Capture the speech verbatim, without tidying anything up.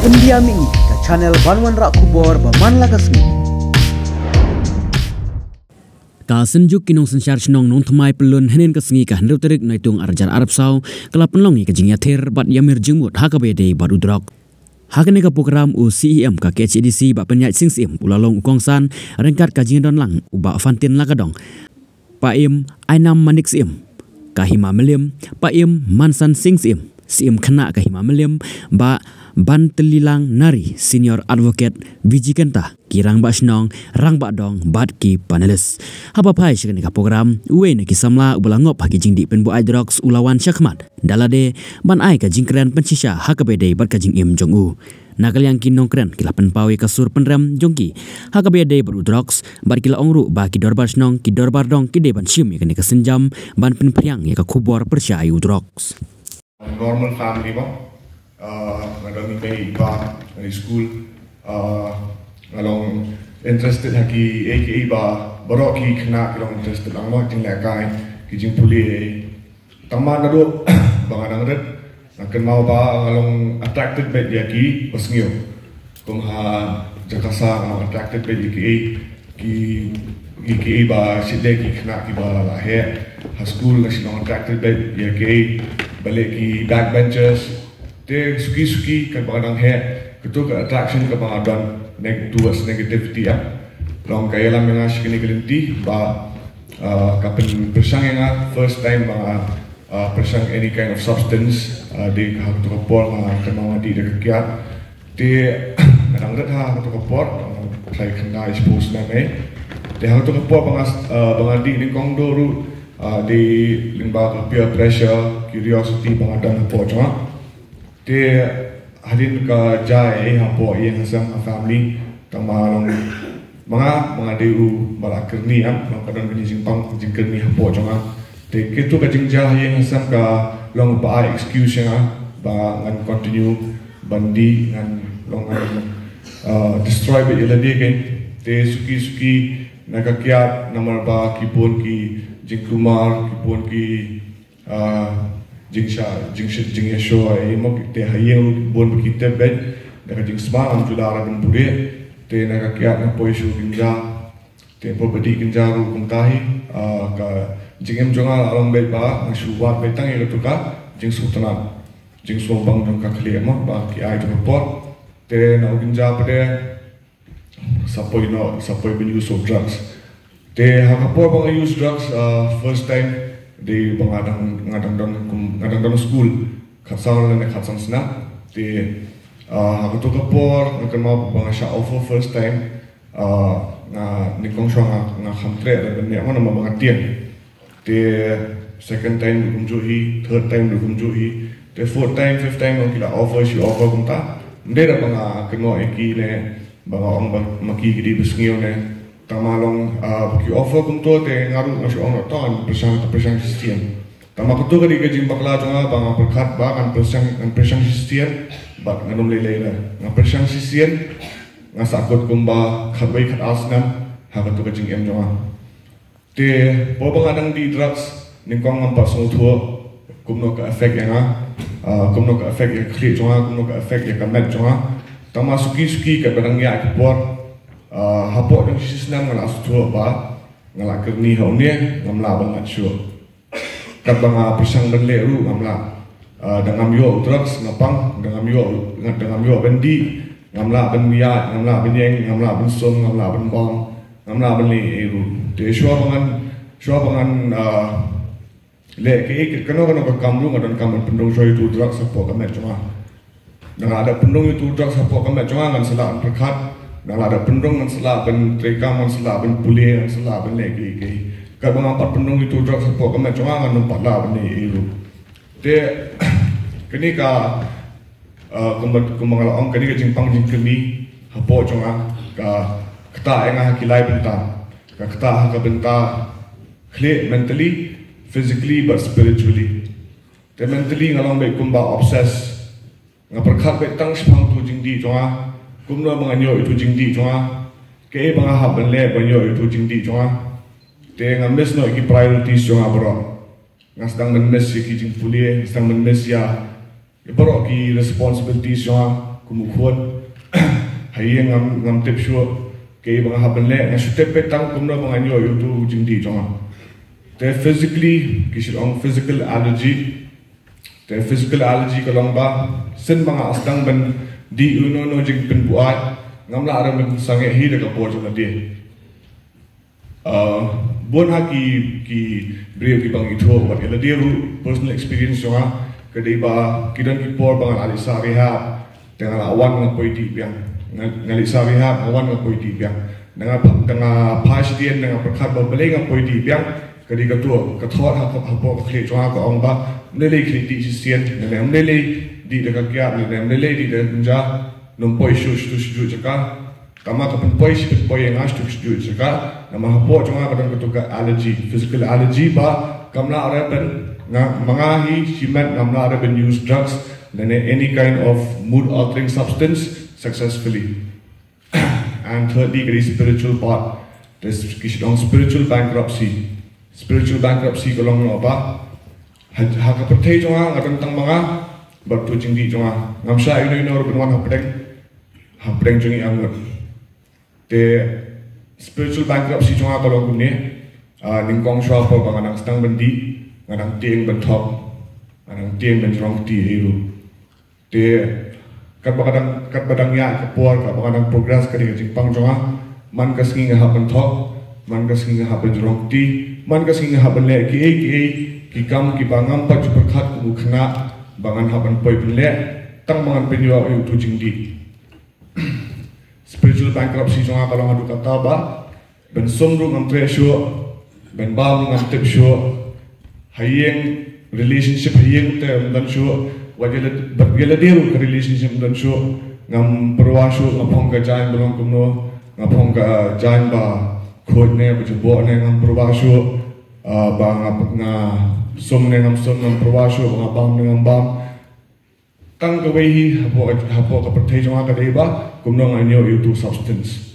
India Mini, ka channel ban wanrah khubor ba man la ka sngi. Ka Synjuk ki Nongsynshar Shnong Nongthymmai Pyllun hynnin ka sngi ka hynriew tarik Naitung arhajar arphew saw ka la pynlong ïa ka jingïathir bad ïamir jingmut ha kaba ïadei bad u drok. Ha kane ka program u C E M ka K H A D C Bah Pynïaid Sing Syiem u la long u kongsan ryngkat ka jingdon lang u Bah Fantin Lakadong, Paiem Ainam Manik Syiem ka Hima Mylliem, Paiem Mansan Sing Syiem, Syiem Khynnah ka Hima Mylliem, Bah Bantyllilang Nari, Senior Advocate, Vijikenta, ki Rangbah Shnong, Rangbah Dong bad ki panelist. Haba phai sha kane ka program, uwei na ki samla uba la ngop ha ki jingdih pynbuaid drugs u la wan shakhmat da lade ban ai ka jingkren pynshisha ha kaba ïadei bad ka jingim jong u. Na ka liang ki nongkren ki la pynpaw ïa ka sur pynrem jong ki ha kaba ïadei bad u drugs bad ki la ong ruh ba ki dorbar shnong, ki dorbar dong ki dei ban shim ïa kane ka sienjam ban pynphriang ïa ka khubor pyrshah ïa u drugs. Normal family mo. Ah, nga don i mei i pa, nga dei skul. Ah, nga long interested ha kiei kiei ba baroh ki khynnah ki long interested lang mo, jinglehkai, ki jingpule. Tangba naduh ba nga dang rit, nga kynmaw ba nga long attracted beit ïa ki basniew. Kum ha jaka sah nga long attracted beit ïa kiei ki, ïa kiei ba shisha ki khynnah kiba la heh. Ha skul nga shu long attracted beit ïa kiei, balei ki backbenchers. Te suki suki katba nga dang heh, kato ka attraction kaba nga don neg-, towards negativity, ah, long ka ïalam ïa nga sha kane ka lynti ba, ah, ka pyn-, pyrshang ïa nga first time ba nga, ah, pyrshang any kind of substance, ah, dei ha kato ka por nga kynmaw nga dih da ka kiad. Te nga dang rit ha kato ka por, nga try khyndai shiphew snem eh. Te ha kato ka por ba nga, ah, ba nga dih nyngkong doh ruh, ah, dei lyngba ka peer pressure, curiosity ba nga don hapoh jong nga. Te hadien ka jia ei hapoh ïing ha sem ha family, tangba long ma nga, ma nga dei uba la kyrni, em, long ka don ka jingpang jingkyrni hapoh jong nga. Te kato ka jingjia ha ïing ha sem ka long ba ai excuse ïa nga ba ngan continue ban dih, ngan long ngan, uh, destroy beit ïa lade kein. Te suki suki na ka kiad namar ba ki bun ki jingkulmar, ki bun ki ah, jingsha, jingsha, jingïashoh, eh, mo, te ha ïing bun ba ki tip beit da ka jingsma, ngam ju lah ban buhrieh. Te na ka kiad nga poi shu kynja, te poi ba dih kynja ruh kumta hi, ah, ka jingim jong nga la long beit ba nga shu wad beit tang ïa kato ka jingsngewtynnat, jingsngewbang jong ka khlieh mo ba ki ai ha kato ka por. Te na u kynja pat de sa poi noh, sa poi ban use of drugs. Te ha ka por ba nga use drugs, ah, first time, dei ba nga dang, nga dang don kum, nga dang don skul, khatsaw lane khatsan snem. Te, ah, ha kato ka por nga kynmaw ba nga shah offer first time, ah, nga nyngkong shuwa nga, nga kham treh ban leh mo namar ba nga tieng. Te second time ruh kumjuh hi, third time ruh kumjuh hi. Te fourth time, fifth time, ong ki la offer, shu offer kumta. Ym dei da ba nga kynnoh ïa ki ne ba nga ong ba ma ki ki dei basniew ne. Tangba long, ah, ba ki offer kumto te nga ruh nga shu ong noh to ngan pyrshang, pyrshang shisien. Tangba kato ka dei ka jingbakla jong nga ba nga pyrkhat ba ngan pyrshang, ngan pyrshang shisien bad ngan ym lei lei re. Nga pyrshang shisien, nga sahkut kumba khatwei khatar snem ha kato ka jingim jong nga. Te por ba nga dang dih drugs, nyngkong ngam pat sngewthuh kumno ka affect ïa nga, ah, kumno ka affect ïa ka khlieh jong nga, kumno ka affect ïa ka met jong nga. Tangba suki suki katba dang ïaid ka por, ah, hapoh jong shi snem nga la sngewthuh ba nga la kyrni ha une, ngam lah ban lait shuh. Katba nga pyrshang ban leh ruh ngam lah. Ah, da ngam ïoh drugs nga pang, da ngam ïoh, da ngam ïoh ban dih, ngam lah ban ïaid, ngam lah ban ïeng, ngam lah ban sum, ngam lah ban bam, ngam lah ban leh ei ruh. Te shuwa ba ngan, shuwa ba ngan, ah, leh kiei kano kano ka kam ruh nga donkam ban pynrung shuwa ïa uto u drugs hapoh ka met jong nga. Nga la dep pynrung ïa uto u drugs hapoh ka met jong nga, ngan sa lah ban pyrkhat. Nga la dep pynrung, ngan sa lah ban treikam, ngan sa lah ban pule, ngan sa lah ban leh kiei kiei. Katba nga pat pynrung ïa uto u drugs hapoh ka met jong nga, ngan ym pat lah ban leh ei ruh. Te kane ka, ah, kumba, kumba nga la ong, kane ka jingpang jingkyrni hapoh jong nga ka ktah ïa nga ha ki lai bynta. Ka ktah ha ka bynta khlieh, mentally, physically bad spiritually. Te mentally nga long beit kumba obsessed. Nga pyrkhat beit tang shaphang uto u jingdih jong nga. Kumno ba ngan ïoh ïa uto u jingdih jong nga? Kaei ba nga hap ban leh ban ïoh ïa uto u jingdih jong nga? Te nga miss noh ïa ki priorities jong nga baroh. Nga sdang ban miss ïa ki jingpule, nga sdang ban miss ïa, ïa baroh ki responsibilities jong nga. Kum u khun, ha ïing ngam, ngam tip shuh kaei ba nga hap ban leh, nga shu tip beit tang kumno ba ngan ïoh ïa utu u jingdih jong nga. Te physically, ki shu ong physical allergy. Te physical allergy ka long ba sien ba nga sdang ban dih uno uno jingpynbuaid, ngam lah re ban sangeh hi da ka por jong lade. Uh, bun ha ki, ki briew kiba ngi ithuh, bad ïa lade ruh, personal experience jong nga ka dei ba ki don ki por ba nga la leit sah rehab, te nga la wan nga poi dih biang. Nga, nga leit sah rehab, nga wan nga poi dih biang. Da nga pha-, da nga phai shadien, da nga pyrkhat ba balei nga poi dih biang, ka dei kato ka thought ha, hapoh ka khlieh jong nga ka ong ba ym lei lei khlieh dih shisien, lane ym lei lei dih da ka kiad, lane ym lei lei dih da ka kynja, nym poi shuh shuh shuh jaka. Tangba ka pynpoi shi pynpoi ïa nga shuh shuh jaka. Namar hapoh jong nga ka don kato ka allergy, physical allergy ba kam lah re ban, nga, ma nga hi shimet ngam lah re ban use drugs lane any kind of mood altering substance successfully. And thirdly, ka dei spiritual part. There's ki shu ong spiritual bankruptcy. Spiritual bankruptcy ka long noh ba ha, ha ka pyrthei jong nga nga don tang ma nga bad utu u jingdih jong nga. Ngam shah ïa uno uno ruh ban wan hapdeng, hapdeng jong ngi arngut. Te spiritual bankruptcy jong nga ka long kumne. Ah, nyngkong shuwa por ba nga dang sdang ban dih, nga dang tieng ban thok, nga dang tieng ban jrong kti ei ruh. Te katba ka dang, katba dang ïaid ka por, katba ka dang progress ka dei ka jingpang jong nga. Man ka sngi nga hap ban thok, man ka sngi nga hap ban jrong kti, man ka sngi nga hap ban leh kiei kiei ki kam kiba ngam pat ju pyrkhat kum u khynnah ba ngan hap ban poi ban leh, tang ba ngan pynïoh ïa utu u jingdih. Spiritual bankruptcy jong nga ka long haduh katta ba ban sum ruh ngam treh shuh, ban bam ruh ngam tip shuh. Ha ïing, relationship ha ïing te ym don shuh, wat ïa la, bad ïa lade ruh ka relationship ym don shuh. Ngam pyrwa shuh, nga phong ka jaiñ ba long kumno, nga phong ka jaiñ ba khuid ne ba jaboh ne, ngam pyrwa shuh. Ah, ba nga, nga sum ne ngam sum, ngam pyrwa shuh, ba nga bam ne ngam bam. Tang kawei hi hapoh, hapoh ka pyrthei jong nga ka dei ba kumno ngan ïoh ïa utu u substance.